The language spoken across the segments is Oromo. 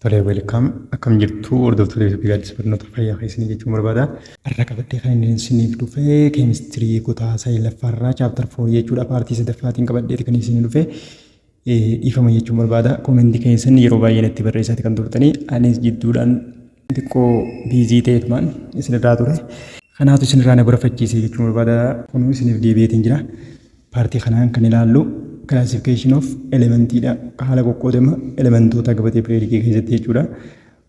Tole, welcome, akkam jirtu hordoftoota YouTube Gaaddisa Barnoota Fayyaa keessanii jechuun barbaada. Har'a qabadhee kan inni isiniif dhufe keemistirii kutaa saglaffaarraa chapter 4 jechuudha, paartii sadaffaatiin qabadheeti kan isinii dhufe. Dhiifama jechuun barbaada. Koomentii keessan yeroo baay'ee natti barreessaati kan turtanii, anis jidduudhaan xiqqoo busy ta'eetumaan isinirraa ture. Kanaatu isinirraa na gorafachiise jechuun barbaada. Kunuu isiniif deebi'eetiin jira. Paartii kanaan kan ilaallu classification of elementiidha. Haala qoqqoodama elementoota gabatee pireedikii keessatti jechuudha.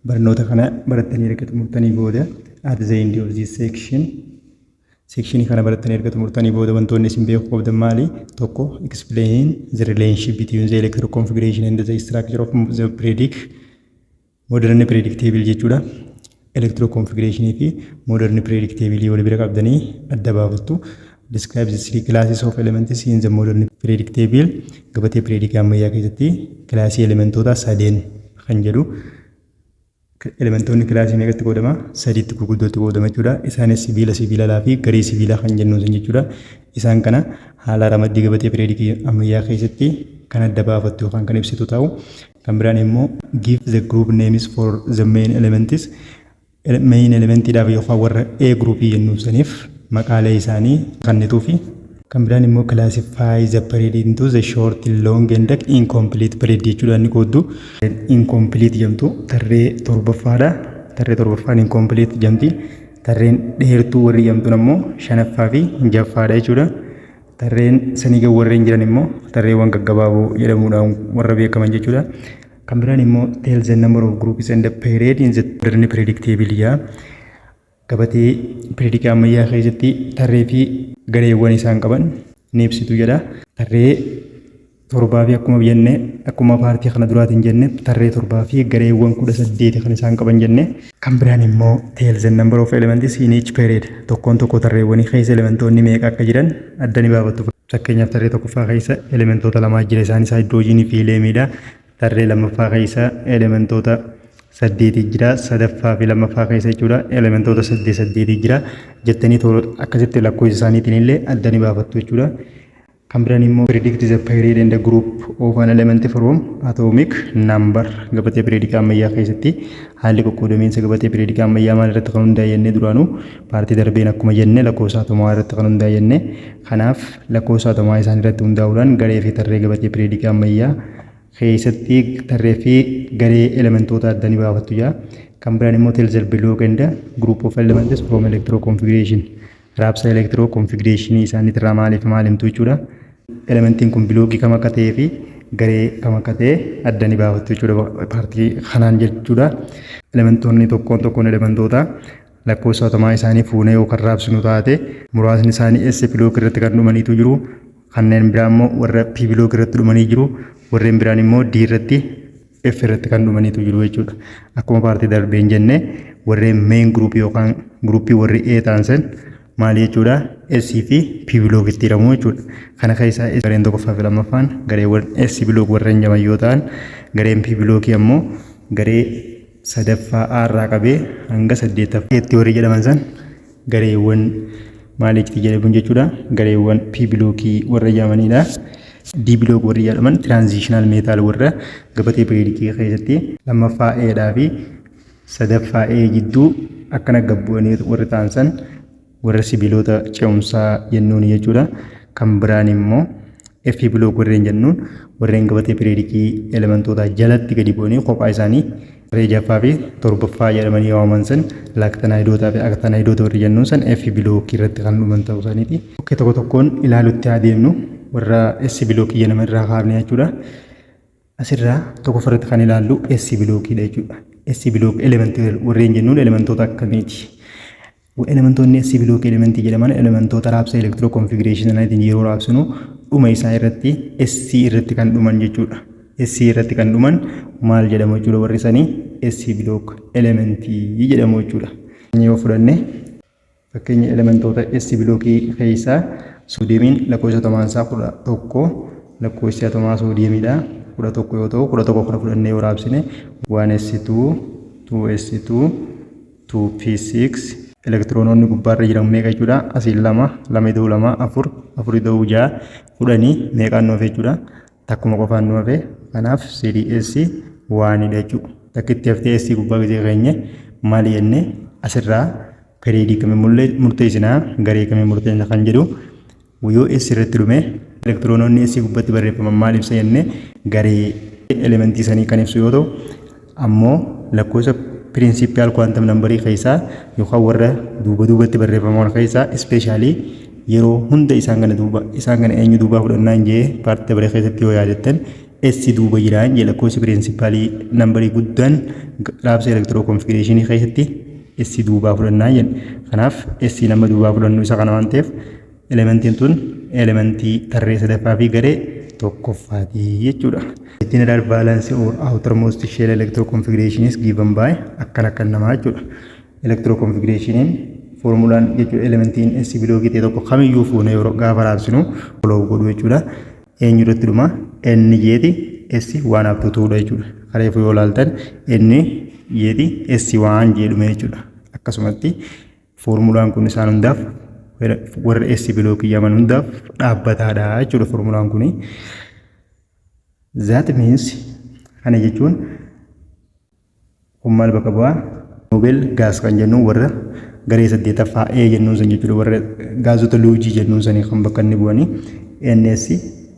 Barnoota kana barattanii erga xumurtanii booda, at the end of this section, sekshinii kana barattanii erga xumurtanii booda wantoonni isin beekuu qabdan maali? Tokko, explain the relationship between the electron configuration and the structure of the periodic modern periodic table jechuudha. Electron configuration fi modern periodic table wal bira qabdanii adda baafattu. Describe the three classes of elements in the modern periodic table. Gabatee periodic ammayyaa keessatti kilaasii elementoota sadeen kan jedhu. Elementoonni kilaasii meeqatti qoodama? Sadiitti gurguddootti qoodama jechuudha. Isaanis sibiila, sibiilalaa fi garii sibiilaa kan jennu sun jechuudha. Isaan kana haala ramaddii gabatee pireedikii ammayyaa keessatti kan adda baafattu yookaan kan ibsitu ta'u. Kan biraan immoo give the group names for the main elements. Main elementiidhaaf yookaan warra A groupii jennu saniif maqaalee isaanii kennituu fi kan biraan immoo classify the period into the short, long and incomplete period jechuudha inni qooddu. Incomplete jedhamtu tarree torbaffaadha. Tarree torbaffaan incomplete jedhamti. Tarreen dheertuu warri jedhamtuun ammoo shanaffaa fi jaffaadha jechuudha. Tarreen sanii gad warreen jiran immoo tarreewwan gaggabaaboo jedhamuudhaan warra beekaman jechuudha. Kan biraan immoo tell the number of groups and the period in the modern periodic table yaa. Gabatee pireedikii ammayyaa keessatti tarree fi gareewwan isaan qaban ni ibsitu jedha. Tarree torbaa fi akkuma jenne, akkuma paartii kana duraatiin jenne, tarree torbaa fi gareewwan 18 kan isaan qaban jenne. Kan biraan immoo tell the number of elements in each period. Tokkoon tokko tarreewwanii keessa elementoonni meeqa akka jiran adda ni baafattu. Fakkeenyaaf, tarree tokkoffaa keessa elementoota lamaa jira, isaanis haayidroojiinii fi hiiliyeemiidha. Tarree lammaffaa keessa elementoota saddeeti jira, sadaffaa fi lammaffaa keessa jechuudha, elementoota saddeet saddeeti jira jettanii akkasitti lakkoofsa isaaniitiin illee adda ni baafattu jechuudha. Kan biraan immoo predict the period and the group of an element from atomic number. Gabatee pireedikii ammayyaa keessatti haalli qoqqoodamiinsa gabatee pireedikii ammayyaa maal irratti kan hundaa'e jennee, duraanuu paartii darbeen akkuma jenne, lakkoofsa atomaa irratti kan hundaa'e jenne. Kanaaf lakkoofsa atomaa isaan irratti hundaa'uudhaan garee fi tarree gabatee pireedikii ammayyaa keessatti tarree fi garee elementoota adda ni baafattu jaa. Kan biraan immoo tell the block and the group of elements from electron configuration. Raabsa electron configuration isaaniitirraa maaliif maal himtu jechuudha. Elementiin kun bilookii kam akka ta'ee fi garee kam akka ta'e adda ni baafattu jechuudha paartii kanaan jechuudha. Elementoonni tokkoon tokkoon elementoota lakkoofsa atomaa isaanii fuunee yookaan raabsinu taate, muraasni isaanii S block irratti kan dhumaniitu jiru. Kanneen biraa immoo warra P block irratti dhumanii jiru. Warreen biraan immoo D irratti, F irratti kan dhumaniitu jiru jechuudha. Akkuma paartii darbeen jenne, warreen main group yookaan gruppii warri A ta'an san maali jechuudha? S fi P block itti hiramu jechuudha. Kana keessaa gareen tokkoffaa fi lammaffaan gareewwan S block warreen jaman yoo ta'an, gareen P block ammoo garee sadaffaa A irraa qabee hanga saddeettaffaatti warri jedhaman san gareewwan maaliitti jedhamu jechuudha? Gareewwan P blockii warra jedhamanidha. D block warri jedhaman transitional metal warra gabatee pireedikii keessatti lammaffaa A dhaa fi sadaffaa A jidduu akkana gabbu'anii warri ta'an san warra sibiilota ce'umsaa jennuun jechuudha. Kan biraan immoo F block warreen jennuun warreen gabatee pireedikii elementoota jalatti gadi bu'anii kophaa isaanii tarree jaffaa fi torbaffaa jedhamanii waamaman san, laaktanaayidoota fi aktanaayidoota warri jennuun san F blockii irratti kan dhuman ta'uu isaaniiti. Okkee, tokko tokkoon ilaalutti adeemnu, warra S blockii jedhaman irraa kaafne jechuudha. Asirraa tokko irratti kan ilaallu S blockiidha jechuudha. S block elementii warreen jennuun elementoota akkamiiti? Elementoonni S block elementii jedhaman elementoota raabsa electron configurationaatiin yeroo raabsinu dhuma isaa irratti S irratti kan dhuman jechuudha. S irratti kan dhuman maal jedhamu jechuudha? Warri sanii S block elementii jedhamu jechuudha. Yoo fudhanne, fakkeenya elementoota S blockii keessaa soodiyeemiin lakkoofsa atomaa isaa 11, lakkoofsi atomaa soodiyeemiidha 11 yoo ta'u, 11 kana fudhannee yoo raabsine 1s2 2s2 2p6. Elektiroonoonni gubbaarra jiran meeqa jechuudha? Asiin lama, lama ida'uu lama afur, afur ida'uu ja'a 10. Meeqaan nu hafe jechuudha? Takkuma qofaan nu hafe. Kanaaf 3s oneidha jechuudha. Takkitti haftee S gubbaa gisee keenye maali jenne? Asirraa periodii kamii murteessinaa, garee kamii murteessina kan jedhu, yoo S irratti dhume elektiroononni S gubbatti barreeffaman maal ibsa jenne? Garee elementii sanii kan ibsu yoo ta'u, ammoo lakkoofsa principal quantum numberii keessaa yookaan warra duuba duubatti barreeffaman keessaa specially yeroo hunda isaan kana duuba, isaan kana eenyu duubaa fudhannaan jee partii dabaree keessatti yoo yaadattan, S duuba jiraan jee. Lakkoofsi principalii numberii guddaan raabsa electron configurationii keessatti S duubaa fudhannaa jenna. Kanaaf S nama duubaa fudhannu isa kana waan ta'eef, elementiin tun elementii tarree sadaffaa fi garee tokkoffaati jechuudha. General valence or outermost shell electron configuration is given by akkana akkan namaa jechuudha. Electron configurationiin formulaan jechuudha, elementiin S blockii ta'e tokko kamiyyuu fuunee yeroo gaafa raabsinu follow godhu jechuudha. Eenyu irratti dhuma? N jeeti S one up to twodha jechuudha. Kareefu yoo ilaaltan N jeeti S one jedhume jechuudha. Akkasumatti foormulaan kun isaan hundaaf, warra S blockii yaman hundaaf dhaabbataadha jechuudha foormulaan kuni. That means, kana jechuun kun maal bakka bu'aa? Noble gas kan jennu warra garee saddeetaffaa A jennuun san jechuudha, warra gaazota luujii jennuun sanii kan bakka inni bu'anii NS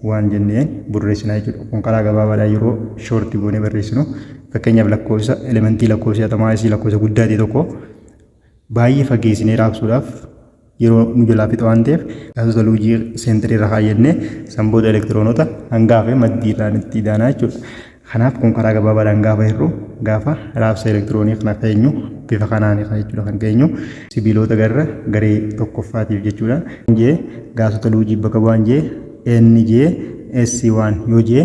one jennee barreessinaa jechuudha. Kun karaa gabaabaadhaan yeroo shortii goonee barreessinu, fakkeenyaaf lakkoofsa elementii lakkoofsa atamaa isii lakkoofsa guddaa ta'e tokko baay'ee fageessinee raabsuudhaaf yeroo nu jalaa fixa waan ta'eef, gaazota luujii centerii irra kaayyannee san booda elektiroonota hangaa fi maddii irraan itti idaanaa jechuudha. Kanaaf kun karaa gabaabaadhaan gaafa hir'u, gaafa raabsa elektiroonii kana keenyu bifa kanaan jechuudha kan keenyu sibiilota garra garee tokkoffaatiif jechuudha. Jee gaasota luujii bakka bu'aan jee N jee S one yoo jee,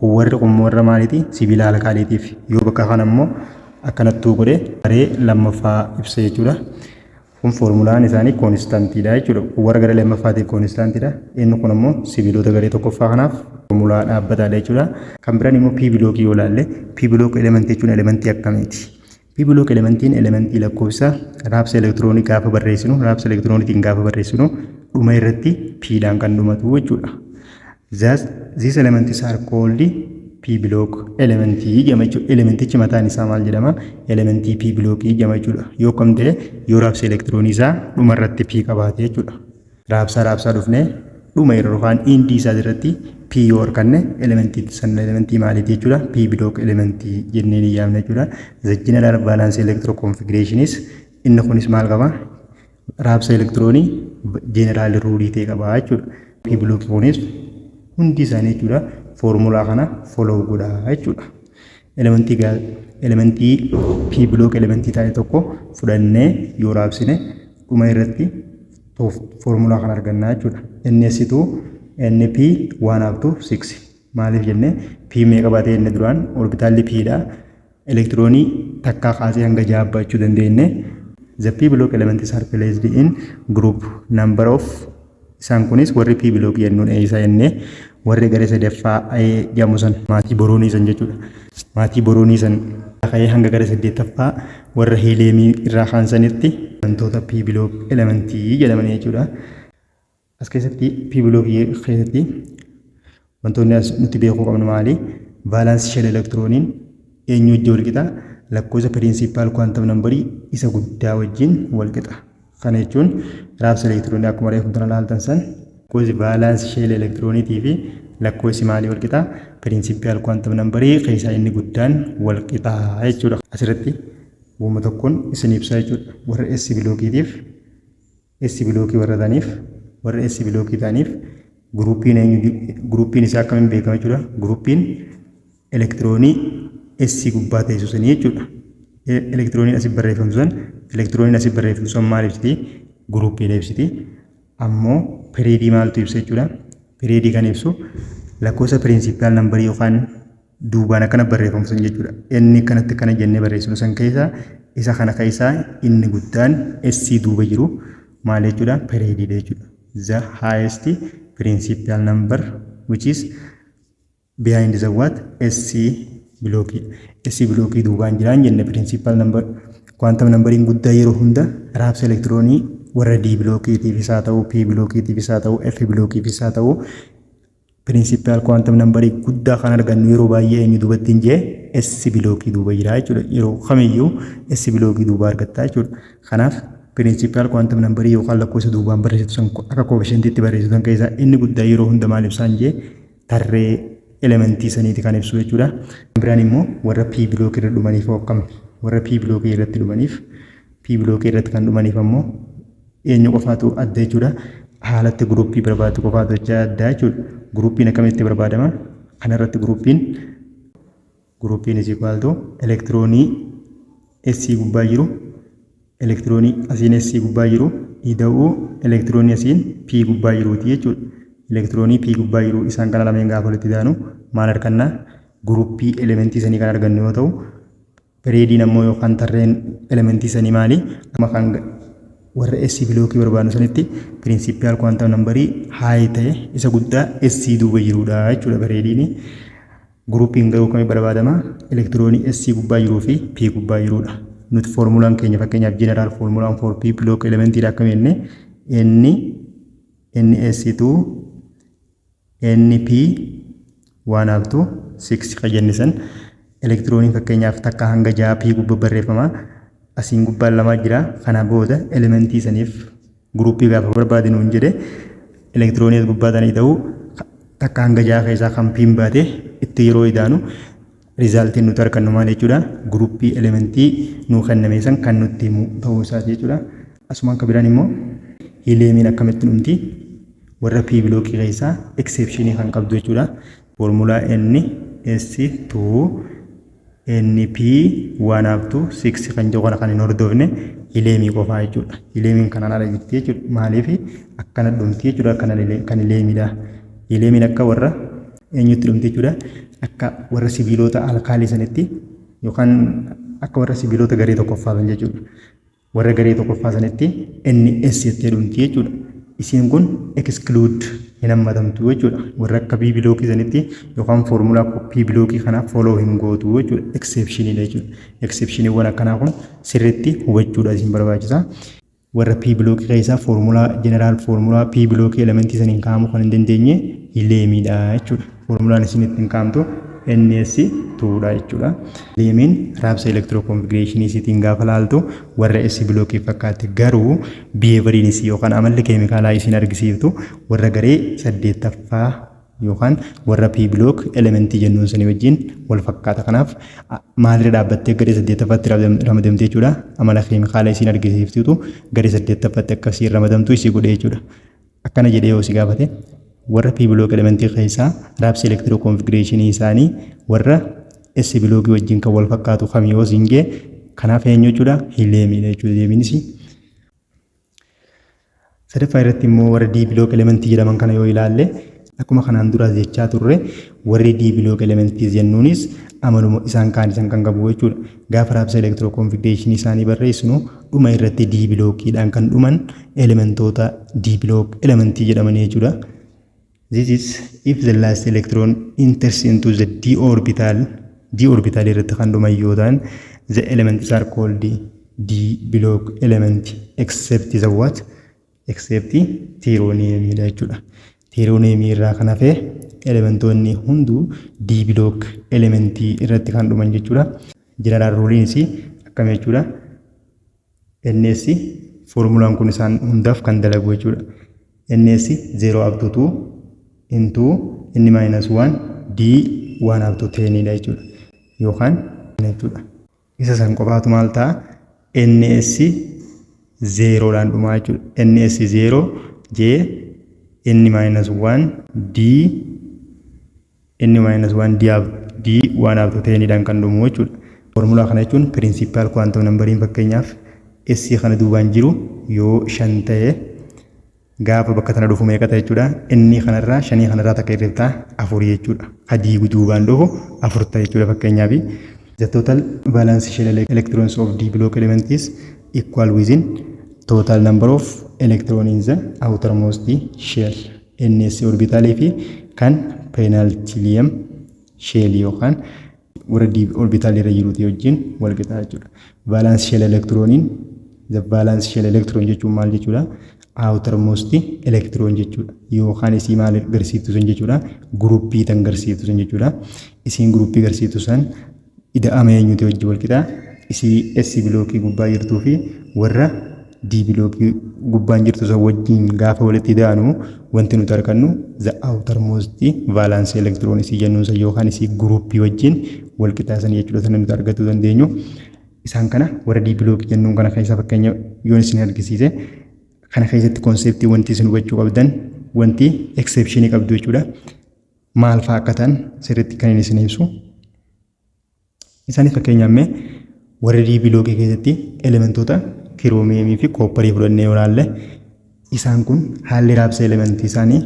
warri kun warra maaliiti? Sibiila alkaaliitiif. Yoo bakka kana immoo akkanattuu godhe, garee lammaffaa ibsa jechuudha. Kun foormulaan isaanii constantiidha jechuudha. Kun warra garee lammaffaatiif constantiidha. Inni kun ammoo sibiilota garee tokkoffaa kanaaf foormulaa dhaabbataadha jechuudha. Kan biraan immoo P blockii yoo ilaalle, P block elementii jechuun elementii akkamiiti? P block elementiin elementii lakkoofsa raabsa elektiroonii gaafa barreessinu, raabsa elektirooniitiin gaafa barreessinu dhuma irratti P dhaan kan dhumatu jechuudha. These elements are called P block elementii jedhama jechuudha. Elementichi mataan isaa maal jedhama? Elementii P blockii jedhama jechuudha. Yoo kam ta'e? Yoo raabsa elektiroonii isaa dhuma irratti P qabaate jechuudha. Raabsaa raabsaa dhufnee dhuma irra yookaan endii isaa irratti P yoo arganne, elementii san elementii maaliiti jechuudha? P block elementii jennee ni yaamna jechuudha. The general valence electron configuration is, inni kunis maal qaba? Raabsa elektiroonii general ruleii ta'e qaba jechuudha. P blockii kunis hundi isaanii jechuudha foormulaa kana follow godha jechuudha. Elementii P block elementii ta'e tokko fudhannee yoo raabsine dhuma irratti foormulaa kana argannaa jechuudha. NS2 NP 1 up to 6. Maaliif jennee? P meeqa baatee inni duraan orbitaalli P dha. Elektiroonii takkaa kaasee hanga ja'a baachuu dandeenye. The P block elements are placed in group number of, isaan kunis warri P block jennuun eessa jennee? Warri garee sadaffaa jedhamu san, maatii boroonii san jechuudha. Maatii boroonii san ka'ee hanga gara saddeettaffaa warra heliumii irraa kaansanitti wantoota P block elementii jedhamanii jechuudha. As keessatti, P block keessatti wantoonni as nuti beekuu qabnu maali? Valence shell elektirooniin eenyu wajjin wal qixa? Lakkoofsa principal quantum numberii isa guddaa wajjin wal qixa. Kana jechuun raabsa elektiroonii akkuma reefu tana ilaaltan san, lakkoofsi valence shell elektirooniitii fi lakkoofsi maalii wal qixa? Principal quantum numberii keessaa inni guddaan wal qixa jechuudha. Asirratti uuma tokkoon isin ibsa jechuudha. Warra S blockiitiif, S blockii warra ta'aniif, warra S blockii ta'aniif groupiin eenyu, groupiin isaa akkamiin beekama jechuudha. Groupiin elektiroonii S gubbaa teessu sanii jechuudha. Elektirooniin asii barreeffamtu sun, elektirooniin asii barreeffamtu sun maal ibsiti? Groupiidha ibsiti. Ammoo periodii maaltu ibsa jechuudha? Periodii kan ibsu lakkoofsa principal numberii yookaan duubaan akkana barreeffamu sun jechuudha. Inni kanatti kana jennee barreessinu san keessaa, isa kana keessaa inni guddaan S duuba jiru maal jechuudha? Periodiidha jechuudha. The highest principal number which is behind the what? S blockii. S blockii duubaan jiraan jenne, principal number quantum numberiin guddaa yeroo hunda raabsa elektiroonii warra D blockiitiifis haa ta'u, P blockiitiifis haa ta'u, F blockiifis haa ta'u, principal quantum numberii guddaa kan argannu yeroo baay'ee eenyu duubatti hin jee? S blockii duuba jira jechuudha. Yeroo kamiyyuu S blockii duuba argatta jechuudha. Kanaaf principal quantum numberii yookaan lakkoofsa duubaan barreessitu san, akka coefficientiitti barreessitu san keessaa inni guddaa yeroo hunda maal ibsaan jee, tarree elementii saniiti kan ibsu jechuudha. Biraan immoo warra P blockii irra dhumaniif akkam? Warra P blockii irratti dhumaniif, P blockii irratti kan dhumaniif ammoo eenyu qofaatu adda jechuudha? Haalatti groupii barbaadu qofaatu jecha adda jechuudha. Groupiin akkamitti barbaadama? Kanarratti groupiin is equal to elektiroonii S gubbaa jiru, elektiroonii asiin S gubbaa jiru ida'uu elektiroonii asiin P gubbaa jiruuti jechuudha. Elektiroonii P gubbaa jiru isaan kana lameen gaafa walitti daanu maal arganna? Groupii elementii sanii kan argannu yoo ta'u, periodiin ammoo yookaan tarreen elementii sanii maali? Amma kan warra S blockii barbaadnu sanitti principal quantum numberii high ta'e isa guddaa S duuba jirudha jechuudha periodiin. Groupiin garuu kamii barbaadama? Elektiroonii S gubbaa jiruu fi P gubbaa jirudha. Nuti foormulaan keenya, fakkeenyaaf general formulaan for P block elementiidha akkam jenne? N NS2 NP 1 up to 6 kan jenne san, elektirooniin fakkeenyaaf 1 hanga 6 P gubbaa barreeffama. Asiin gubbaan lamaa jira. Kana booda elementii saniif groupii gaafa barbaade nuun jedhe, elektiroonii as gubbaa tanii ta'uu 1 hanga 6 keessaa kan P'n baate itti yeroo idaanu resultiin nuti argannu maal jechuudha? Groupii elementii nuu kenname san kan nutti himu ta'uu isaati jechuudha. Asumaan kan biraan immoo heliumiin akkamitti dhumti? Warra P blockii keessaa exceptionii kan qabdu jechuudha. Foormulaa N S2 NP 1 up to 6 kan jedhu kana kan hin hordofne heliumii qofaa jechuudha. Heliumiin kanaan ala jirti jechuudha. Maaliif akkana dhumti jechuudha kan heliumiidha? Heliumiin akka warra eenyutti dhumti jechuudha? Akka warra sibiilota alkaalii sanitti yookaan akka warra sibiilota garee tokkoffaa san jechuudha. Warra garee tokkoffaa sanitti NS jettee dhumti jechuudha. Isiin kun exclude, hin hammatamtu jechuudha. Warra akka P blockii sanitti yookaan foormulaa P blockii kana follow hin gootu jechuudha. Exceptioniidha jechuudha. Exceptioniiwwan akkanaa kun sirriitti hubachuudha isin barbaachisa. Warra P blockii keessaa foormulaa, general formula P blockii elementii saniin kaa'amuu kan hin dandeenye heliumiidha jechuudha. Foormulaan isin ittiin kaa'amtu NS 2dha jechuudha. Heliumiin raabsa electron configurationii isiitiin gaafa laaltu warra S blockii fakkaatti, garuu behavioriin isii yookaan amalli keemikaalaa isiin argisiiftu warra garee saddeettaffaa yookaan warra P block elementii jennuun sanii wajjin wal fakkaata. Kanaaf maalirra dhaabbattee garee saddeettaffaatti ramadamte jechuudha? Amala keemikaala isiin argisiiftutu garee saddeettaffaatti akkasiin ramadamtu isii godhe jechuudha. Akkana jedhee yoo si gaafate, warra P block elementii keessaa raabsi electron configurationii isaanii warra S blockii wajjin kan wal fakkaatu kam yoo siin jee, kanaaf eenyu jechuudha? Heliumiidha jechuudha deebiinis. Sadaffaa irratti immoo warra D block elementii jedhaman kana yoo ilaalle, akkuma kanaan duraas jechaa turre, warri D block elementii jennuunis amaluma isaan kaan isaan kan qabu jechuudha. Gaafa raabsa electron configurationii isaanii barreessinu dhuma irratti D blockiidhaan kan dhuman elementoota D block elementii jedhamanii jechuudha. This is if the last electron enters into the d orbital, d orbital irratti kan dhuman yoo ta'an, the elements are called d block element except the what? Except tritium dha jechuudha. Tritium irraa kan hafe elementoonni hunduu d block elementii irratti kan dhuman jechuudha. General ruleiinis akkam jechuudha? NS foormulaan kun isaan hundaaf kan dalagu jechuudha. NS 0 up to 2 into n minus 1 d 1 up to 10 dha jechuudha. Yookaan jechuudha. Isa san qofaatu maal ta'a? NS 0dhaan dhumaa jechuudha. NS 0 J n minus 1 d n minus 1 d up d 1 up to 10 dhaan kan dhumu jechuudha. Foormulaa kana jechuun principal quantum numberiin fakkeenyaaf S kana duubaan jiru yoo 5 ta'e, gaafa bakka tana dhufu meeqa ta'e jechuudha? Inni kanarraa shanii kanarraa takka irraa afurii jechuudha. Adii duubaan dhufu afur ta'e jechuudha fakkeenyaaf. The total valence shell electrons of d block element is equal within total number of electron in the outermost shell, ns orbitaalii fi kan penultimate shell yookaan warra d orbital irra jiruuti wajjin wal qixa jechuudha. Valence shell electroniin, the valence shell electron jechuun maal jechuudha? Outermost electron jechuudha. Yookaan isii maal agarsiiftu sun jechuudha? Groupii tan agarsiiftu sun jechuudha. Isiin groupii agarsiiftu san Ida'ama eenyuti wajjin wal qixaa? Isii S blockii gubbaa jirtuu fi warra D blockii gubbaan jirtu san wajjin gaafa walitti ida'anu wanti nuti argannu the outermost valence electron isii jennuun san yookaan isii groupii wajjin wal qixaa san jechuudha sana nuti argachuu dandeenyu. Isaan kana warra D blockii jennuun kana keessa fakkeenya yoon isin argisiise, kana keessatti conceptii wanti isin hubachuu qabdan, wanti exceptionii qabdu jechuudha. Maal fa'aa akka ta'an sirriitti kan inni isin ibsu. Isaanis fakkeenyaaf mee warra D blockii keessatti elementoota chromiumii fi copperii fudhannee yoo ilaalle, isaan kun haalli raabsa elementii isaanii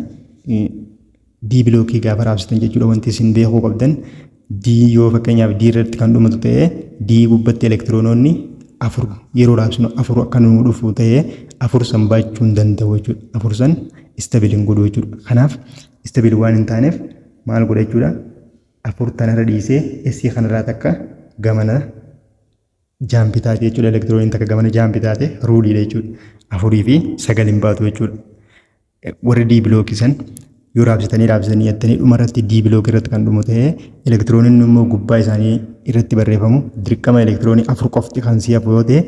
D blockii gaafa raabsitan jechuudha, wanti isin beekuu qabdan D yoo fakkeenyaaf D irratti kan dhumatu ta'ee, D gubbatti elektiroonoonni afur yeroo raabsinu afur akka nu dhufu ta'ee, afur san baachuu hin danda'u jechuudha. Afur san stable hin godhu jechuudha. Kanaaf stable waan hin taaneef maal godha jechuudha? Afur tanarra dhiisee S kanarraa takka gamana jump taate jechuudha. Elektirooniin takka gamana jump taate ruleiidha jechuudha. Afurii fi sagal hin baatu jechuudha. Warri D blockii san yoo raabsitanii raabsitanii jettanii dhumarratti D blockii irratti kan dhumu ta'ee, elektirooniin immoo gubbaa isaanii irratti barreeffamu dirqama elektiroonii afur qofti kan si hafu yoo ta'e,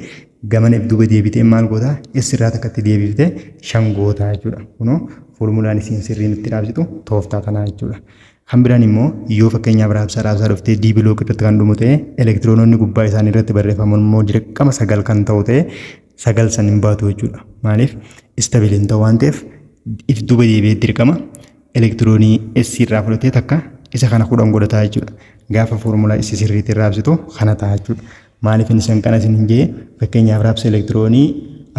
gamana duuba deebitee maal goota? S irraa takkatti deebiftee shan goota jechuudha. Kunoo foormulaan isiin sirriin itti raabsitu tooftaa kanaa jechuudha. Kan biraan immoo yoo fakkeenyaaf raabsaa raabsaa dhuftee D block irratti kan dhumu ta'e, elektiroononni gubbaa isaanii irratti barreeffaman immoo dirqama sagal kan ta'u ta'e, sagal san hin baatu jechuudha. Maaliif? Stable hin ta'u waan ta'eef if duuba deebi'ee dirqama elektiroonii S irraa fudhatee takka isa kana 10 godhataa jechuudha. Gaafa foormulaa isii sirriitti raabsitu kana ta'a jechuudha. Maaliif inni san kana isin hin jee? Fakkeenyaaf raabsa elektiroonii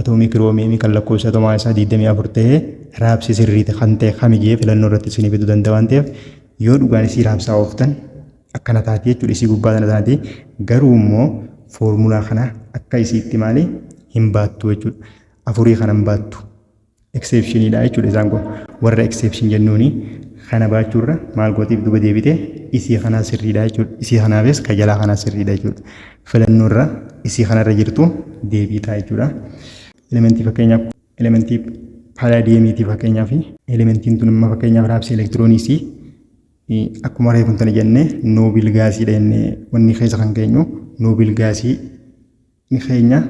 atoomii chromiumii kan lakkoofsa atomaa isaa 24 ta'e raabsi sirriitti kan ta'e kami jee filannoo irratti isinii fiduu danda'a waan ta'eef, yoo dhugaan isii raabsaa ooftan akkana taati jechuudha, isii gubbaa tana taati. Garuu immoo foormulaa kana akka isiitti maali hin baattu jechuudha. Afurii kana hin baattu. Exceptioniidha jechuudha isaan kun. Warra exception jennuuni kana baachuurra maal gootiif duuba deebite isii kanaa sirriidha jechuudha. Isii kanaafis ka jalaa kanaa sirriidha jechuudha. Filannoorra isii kanarra jirtu deebii ta'a jechuudha. Elementii fakkeenyaaf elementii palladiumiitii, fakkeenyaaf elementiin tun immoo fakkeenyaaf raabsi elektirooniisii akkuma reefu tana jennee noble gasiidha jennee, wanni keessa kan keenyu noble gasii ni keenya.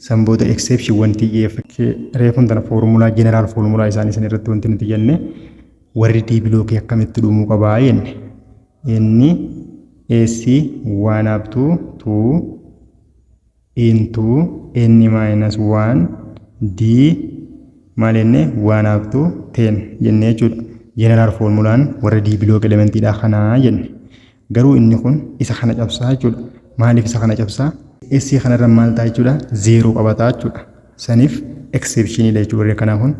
San booda exception wanti reefuun tana foormulaa, general foormulaa isaanii san irratti wanti nuti jenne warri D blockii akkamitti dhumuu qabaa jenne, inni S 1 up to 2 into n minus 1 d maal jenne, 1 up to 10 jenne jechuudha. General foormulaan warra D block elementiidha kanaa jenne. Garuu inni kun isa kana cabsaa jechuudha. Maaliif isa kana cabsaa? S kanarra maal ta'a jechuudha? Zeeroo qabataa jechuudha. Saniif exceptioniidha jechuudha warri kanaa kun.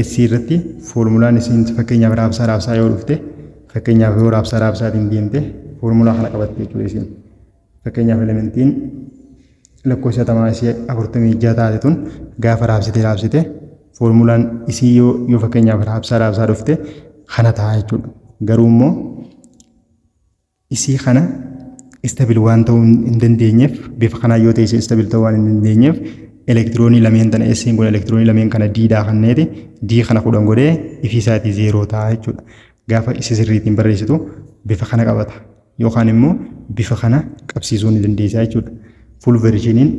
S irratti foormulaan isin fakkeenyaaf raabsaa raabsaa yoo dhufte, fakkeenyaaf yoo raabsaa raabsaatiin deemte, foormulaa kana qabatte jechuudha isin. Fakkeenyaaf elementiin lakkoofsa atomaa isii 46 taate tun gaafa raabsite raabsite foormulaan isii yoo fakkeenyaaf raabsaa raabsaa dhufte kana ta'a jechuudha. Garuu immoo isii kana stable waan ta'uu hin dandeenyeef, bifa kanaa yoo ta'e stable ta'uu waan hin dandeenyeef, elektiroonii lameen tana S'n kun elektiroonii lameen kana D dhaa kanneeti D kana 10 godhee ifii isaatii zeeroo ta'a jechuudha. Gaafa isi sirriitiin barreessitu bifa kana qabata yookaan immoo bifa kana qabsiisuu ni dandeessa jechuudha. Full versioniin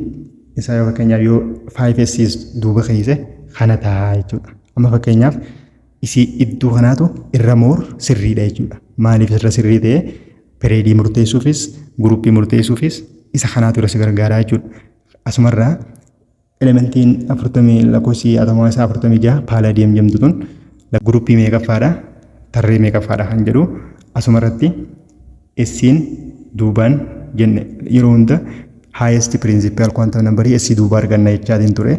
isaa yoo fakkeenyaaf yoo 5S duuba keesse kana ta'a jechuudha. Amma fakkeenyaaf isii iddoo kanaatu irra more sirriidha jechuudha. Maaliif irra sirrii ta'e? Periodii murteessuufis groupii murteessuufis isa kanaatu irra si gargaara jechuudha. Asumarraa elementiin 40 lakkoofsi atomaa isaa 46 palladium jedhamtu tun groupii meeqaffaadha, tarree meeqaffaadha kan jedhu asumarratti S'n duubaan jenne, yeroo hunda highest principal quantum number S duuba arganna jechaatiin ture.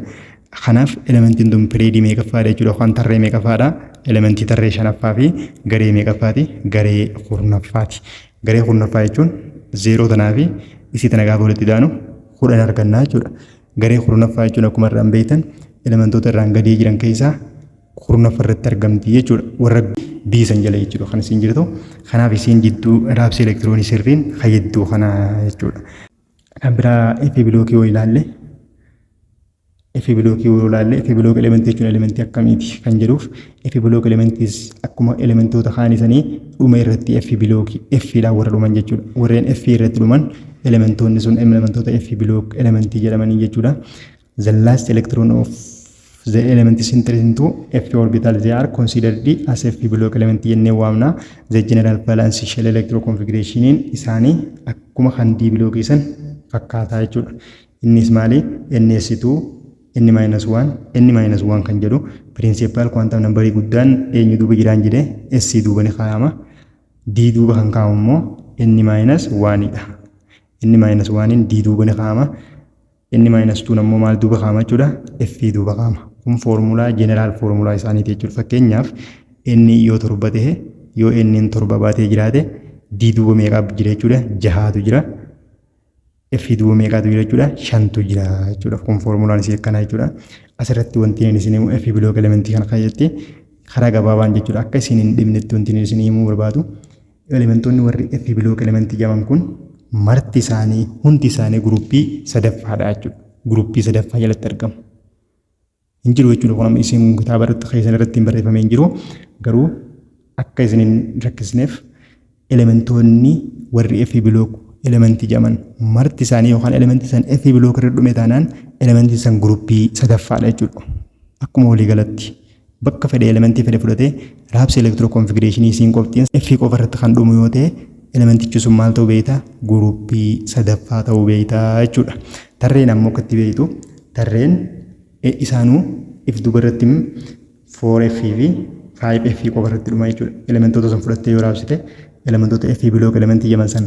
Kanaaf elementiin tun periodii meeqaffaadha jechuudha yookaan tarree meeqaffaadha? Elementii tarree shanaffaa fi garee meeqaffaati? Garee 10ffaati. Garee 10ffaa jechuun zeeroo tanaa fi isii tana gaafa walitti daanu 10 argannaa jechuudha. Garee 10ffaa jechuun akkuma irraan beektan elementoota irraan gadii jiran keessaa 10ffaa irratti argamti jechuudha. Warra biisan jala jechuudha kan isiin jirtu. Kanaaf isiin jidduu raabsi elektiroonii sirriin kan jidduu kana jechuudha. Kan biraa F blockii yoo ilaalle, F blockii yoo ilaalle, F block elementii jechuun elementii akkamiiti kan jedhuuf, F block elementiis akkuma elementoota kaan isanii dhuma irratti F blockii F dhaan warra dhuman jechuudha. Warreen F irratti dhuman elementoonni sun elementoota F block elementii jedhamanii jechuudha. The last electron of the element is entered into F orbital, they are considered as F block element jennee waamna. The general valence shell electron configuration isaanii akkuma kan D block san fakkaataa jechuudha. Innis maali? NS2 N minus 1 N minus 1 kan jedhu. Principal quantum numberii guddaan eenyu duuba jiraan jedhee, S duuba ni kaa'ama. D duuba kan kaa'amu immoo N minus 1 dha. N minus 1 D duuba ni kaa'ama. N minus 2 ammoo maal duuba kaa'ama jechuudha? F duuba kaa'ama. Kun foormulaa general foormulaa isaaniiti jechuudha. Fakkeenyaaf, N yoo 7 ta'e, yoo N 7 baatee jiraate, D duuba meeqaa jira jechuudha? Jahaatu jira. F duuba meeqaatu jira jechuudha? Shantu jira jechuudha. Kun foormulaan isii akkanaa jechuudha. Asirratti wanti inni isin himu, F block elementii kana keessatti karaa gabaabaan jechuudha. Akka isin hin dhibnetti wanti inni isin himuu barbaadu, elementoonni warri F block elementii jedhaman kun marti isaanii, hundi isaanii guruppii sadaffaadha jechuudha. Guruppii sadaffaa jalatti argamu. Hin jiru jechuudha. Kun amma isin kitaaba irratti keessan irratti hin barreeffamee hin jiru. Garuu akka isin hin rakkisneef, elementoonni warri F block elementii jedhaman marti isaanii yookaan elementii san F block irra dhume taanaan, elementii san guruppii sadaffaadha jechuudha. Akkuma waliigalatti bakka fedhe elementii fedhe fudhatee raabsa electron configurationii isiin qoftiin F qofa irratti kan dhumu yoo ta'e, elementichi sun maal ta'uu beektaa? Guruppii sadaffaa ta'uu beektaa jechuudha. Tarreen ammoo akkatti beektu, tarreen isaanuu if duuba irratti 4F fi 5F qofa irratti dhuma jechuudha. Elementoota sun fudhattee yoo raabsite, elementoota F block elementii jedhaman san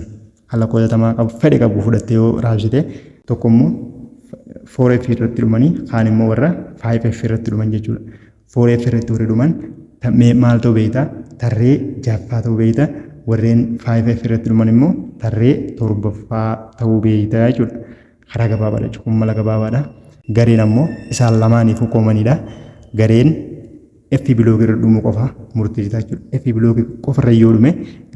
haala qoodatamaa qabu fedhe qabu fudhattee yoo raabsite, tokko immoo 4F irratti dhumanii, kaan immoo warra 5F irratti dhuman jechuudha. 4F irratti warri dhuman maal ta'uu beektaa? Tarree jaffaa ta'uu beektaa. Warreen 5F irratti dhuman immoo tarree torbaffaa ta'uu beektaa jechuudha. Karaa gabaabaadha jechuudha. Kun mala gabaabaadha. Gareen ammoo isaan lamaaniifuu commonidha. Gareen F block irra dhumuu qofa murteessitaa jechuudha. F block qofarra yoo dhume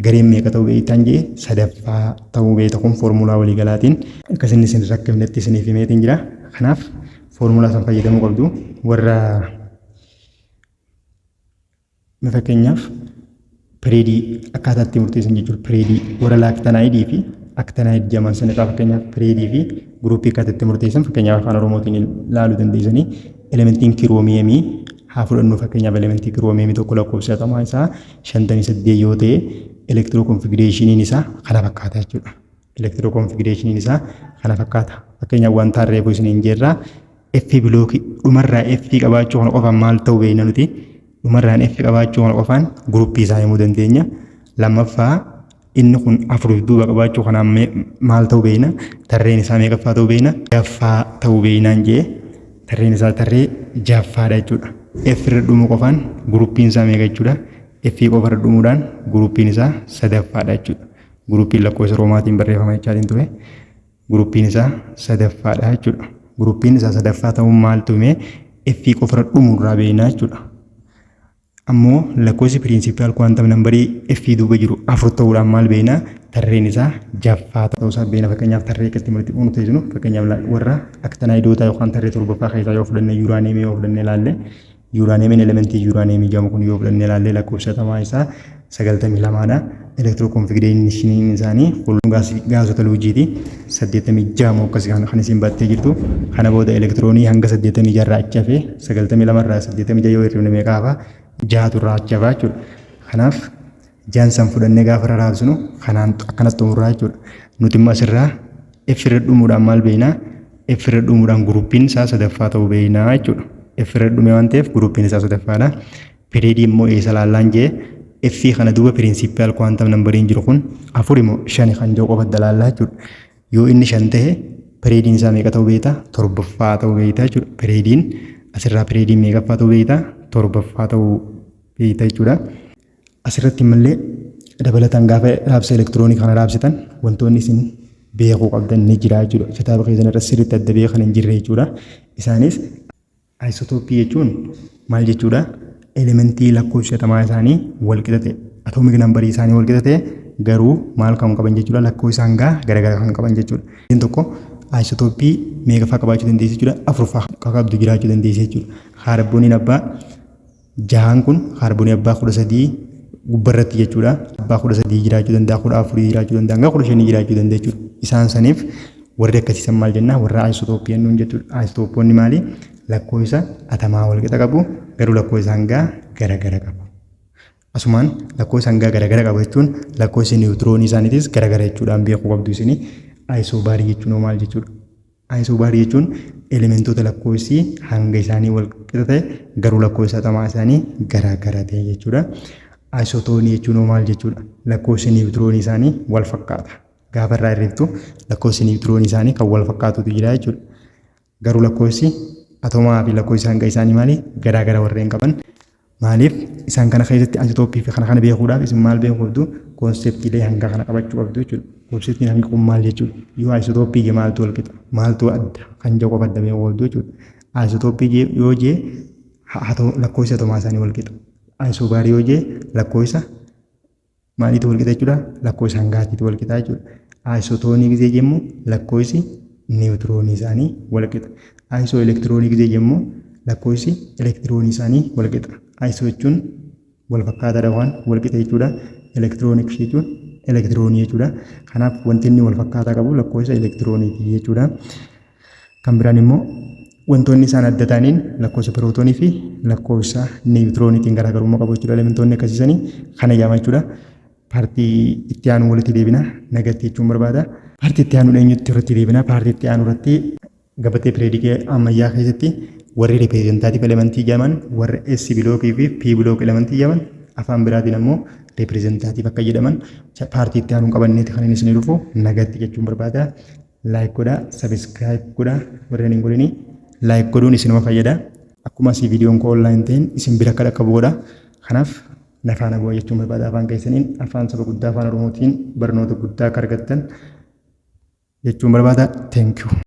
gareen meeqa ta'uu beektaan jee, sadaffaa ta'uu beekta. Kun foormulaa waliigalaatiin akkasinni isin rakkifnetti isiniif himeetiin jira. Kanaaf foormulaa san fayyadamuu qabdu. Warra fakkeenyaaf periodii akkaataa itti murteessan jechuudha. Periodii warra lanthanidii fi actinide jedhaman sanirraa, fakkeenyaaf, periodii fi guruppii akkaataa itti murteessan, fakkeenyaaf, afaan Oromootiin ilaaluu dandeessanii. Elementiin chromiumii haa fudhannu. Fakkeenyaaf, elementii chromiumii tokko lakkoofsa atomaa isaa 58 yoo ta'e, electron configurationiin isaa kana fakkaata jechuudha. Electron configurationiin isaa kana fakkaata. Fakkeenyaaf, wanta reefu isiniin jirraa F blockii dhumarraa F qabaachuu kana qofaan maal ta'uu beekna nuti? Dhumarraan F qabaachuu kana qofaan guruppii isaa himuu dandeenya. Lammaffaa, inni kun afur duuba qabaachuu kanaan maal ta'uu beekna? Tarreen isaa meeqaffaa ta'uu beekna? Jaffaa ta'uu beeknaan jee, tarreen isaa tarree jaffaadha jechuudha. F irra dhumuu qofaan guruppiin isaa meeqa jechuudha? F qofa irra dhumuudhaan guruppiin isaa sadaffaadha jechuudha. Guruppiin lakkoofsa roomaatiin barreeffama jechaatiin ture. Guruppiin isaa sadaffaadha jechuudha. Guruppiin isaa sadaffaa ta'uun maaltu himee? F qofa irra dhumuurraa beekna jechuudha. Ammoo lakkoofsi principal quantum numberii F duuba jiru afur ta'uudhaan maal beekna? Tarreen isaa jaffaa ta'uu isaa beekna. Fakkeenyaaf, tarree akkatti walitti murteessinu, fakkeenyaaf, warra actinideoota yookaan tarree torbaffaa keessaa yoo fudhanne, uraniumii yoo fudhanne ilaalle, uraniumiin elementii uraniumii jedhamu kun yoo fudhanne ilaalle, lakkoofsa atomaa isaa 92dha. Electron configurationiin isaanii gaasota luujiiti. 86 moo akkasii kan isin battee jirtu. Kana booda elektiroonii hanga 86 irraa achi hafee, 92 irraa 86 yoo hir'ifne meeqa hafa? Jahatu irraa achi hafaa jechuudha. Kanaaf jaan san fudhannee gaafa raraabsinu kanaan akkanatti xumurraa jechuudha. Nuti immoo asirraa F irra dhumuudhaan maal beeknaa? F irra dhumuudhaan guruppiin isaa sadaffaa ta'uu beeknaa jechuudha. F irra dhume waan ta'eef guruppiin isaa sadaffaadha. Periodii immoo eessa laallaan jee, F kana duuba principal quantum numberiin jiru kun afur immoo shani kan jiru qofa dalaallaa jechuudha. Yoo inni shan ta'e periodiin isaa meeqa ta'uu beektaa? Torbaffaa ta'uu beektaa jechuudha. Periodiin asirraa periodiin meeqaffaa ta'uu beektaa? Torbaffaa ta'uu beektaa jechuudha. Asirratti mallee dabalataan gaafa raabsa elektiroonii kana raabsitan wantoonni isin beekuu qabdan ni jira jechuudha. Kitaaba keessan irra sirriitti adda beekan hin jirre jechuudha. Isaanis isotopii jechuun maal jechuudha? Elementii lakkoofsa atomaa isaanii wal qixa ta'e, atomic numberii isaanii wal qixa ta'e, garuu maal kan qaban jechuudha? Lakkoofsa hangaa garagara kan qaban jechuudha. Inni tokko Aayisotooppii meeqa fa'aa qabaachuu dandeessi jechuudha? Afur fa'aa qabdu jiraachuu dandeessi jechuudha. Kaarbooniin abbaa jahaan kun kaarboonii abbaa 13 gubbarratti jechuudha. Abbaa 13 jiraachuu danda'a, 14 jiraachuu danda'a, hanga 15 jiraachuu danda'a jechuudha. Isaan saniif warri akkasiisan maal jennaa? Warra aayisotooppii jennuun jechuudha. Aayisitooppoonni maali? Lakkoofsa atamaa walqixa qabu, garuu lakkoofsa hangaa garagara qabu. Asumaan lakkoofsa hangaa garagara qabu jechuun lakkoofsi niwutiroonii isaaniitis garagara jechuudhaan beekuu qabdu isini. Ayisoobaarii jechuun hoo maal jechuudha? Ayisoobaarii jechuun elementoota lakkoofsi hanga isaanii wal qixa ta'e garuu lakkoofsi atamaa isaanii garagara ta'e jechuudha. Ayisotoonii jechuun hoo maal jechuudha? Lakkoofsi niwutiroonii isaanii wal fakkaata. Gaafa irraa hir'iftu lakkoofsi niwutiroonii isaanii kan wal fakkaatutu jira jechuudha. Garuu lakkoofsi atomaa fi lakkoofsi hanga isaanii maali? Garaa gara warreen qaban. Maaliif isaan kana keessatti aisotooppii fi kana kana beekuudhaaf isin maal beekuu qabdu? Koonseptiilee hangaa kana qabachuu qabdu jechuudha. Koonseptiin hangi kun maal jechuudha? Yoo aisotooppii jee maaltu wal qixa? Maaltu adda? Kan jedhu qofa adda beekuu qabdu jechuudha. Aisotooppii jee yoo jee lakkoofsi atomaa isaanii wal qixa. Ayisoobaarii yoo jee lakkoofsa maaliitu wal qixa jechuudha? Lakkoofsa hangaatiitu wal qixa jechuudha. Ayisotoonii gizee jemmu lakkoofsi niwutiroonii isaanii wal qixa. Ayisoo elektiroonii gizee jemmu lakkoofsi elektiroonii isaanii wal qixa. Ayisoo jechuun wal fakkaataadha waan wal qixa jechuudha. Elektirooniks jechuun elektiroonii jechuudha. Kanaaf wanti inni wal fakkaataa qabu lakkoofsa elektirooniiti jechuudha. Kan biraan immoo wantoonni isaan adda ta'aniin lakkoofsa pirootoonii fi lakkoofsa niwutirooniitiin garaagarummaa qabu jechuudha. Elementoonni akkasiisanii kana jedhama jechuudha. Paartii itti aanu walitti deebina nagatti jechuun barbaada. Paartii itti aanuun eenyutti irratti deebina? Paartii itti aanu irratti gabatee pireedikii ammayyaa keessatti warri ripireezentaatiif elementii jedhaman warra S bilookii fi P bilook elementii jedhaman, afaan biraatiin ammoo ripireezentaatiif akka jedhaman paartii itti aanuun qabanneeti kan inni isinii dhufu. Nagatti jechuun barbaada. Like godhaa, subscribe godhaa. Warreen hin godhini like godhuun isinuma fayyada. Akkuma asii viidiyoon koo online ta'een isin bira akka dhaqqabu godha. Kanaaf na faana bu'aa jechuun barbaada. Afaan keessaniin, afaan saba guddaa, afaan Oromootiin barnoota guddaa akka argattan jechuun barbaada. Thank you.